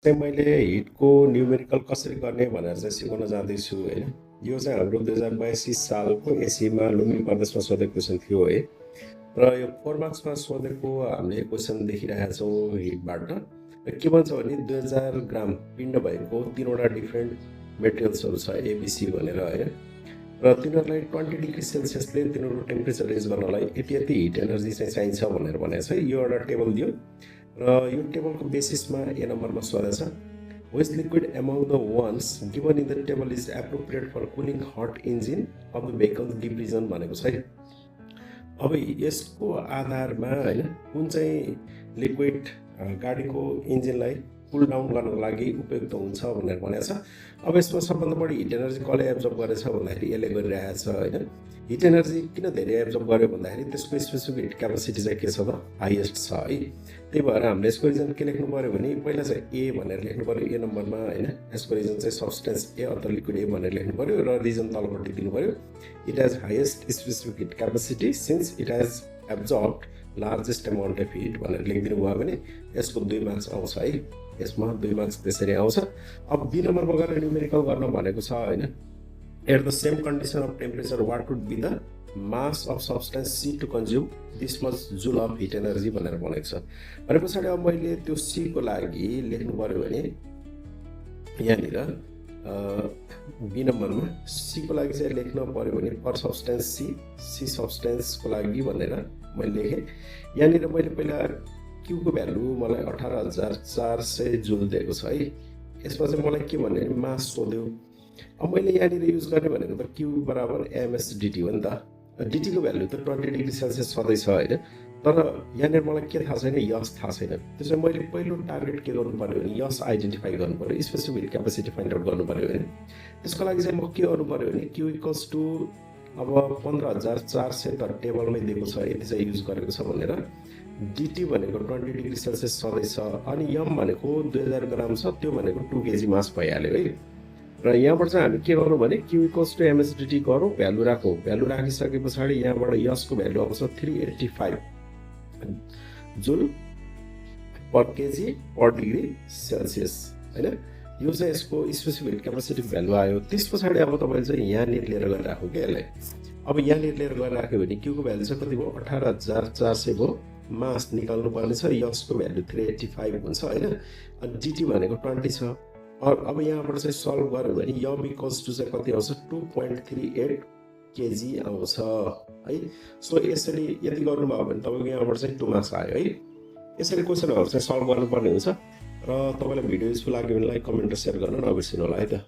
चाहिँ मैले हिटको न्युमेरिकल कसरी गर्ने भनेर चाहिँ सिकाउन जाँदैछु होइन। यो चाहिँ हाम्रो 2082 सालको एसीमा लुम्बिनी प्रदेशमा सोधेको क्वेसन थियो है। र यो 4 मार्क्समा सोधेको हामीले क्वेसन देखिरहेका छौँ हिटबाट। र के भन्छ भने 2000 ग्राम पिण्ड भएको 3वटा डिफ्रेन्ट मेटेरियल्सहरू छ एबिसी भनेर होइन। र तिनीहरूलाई 20 डिग्री सेल्सियसले तिनीहरूको टेम्परेचर रेज गर्नलाई यति यति हिट एनर्जी चाहिँ चाहिन्छ भनेर भनेको छ। यो एउटा टेबल दियो र यो टेबलको बेसिसमा ए नम्बरमा सोधेछ which liquid among the ones given in the table is appropriate for cooling hot engine of the vehicle deep region भनेको छ है। अब यसको आधारमा होइन कुन चाहिँ लिक्विड गाडीको इन्जिनलाई कुल डाउन गर्नको लागि उपयुक्त हुन्छ भनेर भनेको छ। अब यसमा सबभन्दा बढी हिट एनर्जी कसले एब्जर्ब गरेछ भन्दाखेरि यसले गरिरहेको छ होइन। हिट एनर्जी किन धेरै एब्जर्ब गर्यो भन्दाखेरि त्यसको स्पेसिफिक हिट क्यापासिटी चाहिँ के छ त हाइएस्ट छ है। त्यही भएर हामीले यसको रिजन के लेख्नु पऱ्यो भने पहिला चाहिँ ए भनेर लेख्नु पऱ्यो ए नम्बरमा होइन। यसको रिजन चाहिँ सब्सटेन्स ए अथवा लिक्विड ए भनेर लेख्नु पऱ्यो र रिजन तलपट्टि दिनु पऱ्यो it has highest specific heat capacity since it has absorb largest amount of heat भनेर लेखिदिनु भयो भने यसको 2 मार्क्स आउँछ है। यसमा 2 मार्क्स त्यसरी आउँछ। अब बी नम्बरमा गएर न्युमेरिकल गर्न भनेको छ होइन। At the same condition of temperature what would be the mass of substance C to consume this much joule of heat energy भनेर भनेको छ। भने पछाडि अब मैले त्यो सीको लागि लेख्नु पऱ्यो भने यहाँनिर बी नम्बरमा सीको लागि चाहिँ लेख्न पऱ्यो भने पर सब्सटेन्स सी सब्सटेन्सको लागि भनेर मैले लेखेँ। यहाँनिर मैले पहिला क्यूको भ्यालु मलाई 18,400 जुल दिएको छ है। यसमा चाहिँ मलाई के भन्यो भने मास सोध्यो। अब मैले यहाँनिर युज गर्ने भनेको त क्यू बराबर एमएसडिटी हो नि त। डिटीको भ्यालु त 20 डिग्री सेल्सियस छँदैछ होइन। तर यहाँनिर मलाई के थाहा छैन यस थाहा छैन। त्यसो मैले पहिलो टार्गेट के गर्नु पर्यो भने यस आइडेन्टिफाई गर्नु पर्यो specific heat capacity find out गर्नु पर्यो भने त्यसको लागि चाहिँ म के गर्नु पर्यो भने क्यू इक्वल्स टु अब 15,400 त टेबलमै दिएको छ यति चाहिँ युज गरेको छ भनेर डिटी भनेको 20 डिग्री सेल्सियस छँदैछ अनि यम भनेको 2000 ग्राम छ त्यो भनेको 2 केजी मास भइहाल्यो है। र यहाँबाट चाहिँ हामी के गर्नु भने क्यू इक्वल्स टु एमएसडिटी गरौँ भ्यालु राखौँ। भ्यालु राखिसके पछाडि यहाँबाट यसको भ्यालु आउँछ 385 जुल पर केजी पर डिग्री सेल्सियस होइन। यो चाहिँ यसको स्पेसिफिक हिट क्यापासिटी भ्यालु आयो। त्यस पछाडि अब तपाईँले चाहिँ यहाँनिर लिएर गएर राख्नु क्या यसलाई। अब यहाँनिर लिएर गएर राख्यो भने क्यूको भ्यालु चाहिँ कति भयो 18,400 भयो। मास निकाल्नु पर्ने छ यसको भ्यालु 385 हुन्छ होइन। अनि डिटी भनेको 20 छ। अब यहाँबाट चाहिँ सल्भ गर्यो भने यम इक्वल्स टु चाहिँ कति आउँछ 2.38 केजी आउँछ है। सो यसरी यति गर्नुभयो भने तपाईँको यहाँबाट चाहिँ 2 मार्क्स आयो है। यसरी क्वेसनहरू चाहिँ सल्भ गर्नुपर्ने हुन्छ। र तपाईँलाई भिडियो युजफुल लाग्यो भने लाइक कमेन्ट र सेयर गर्न नबिर्सिनु होला है त।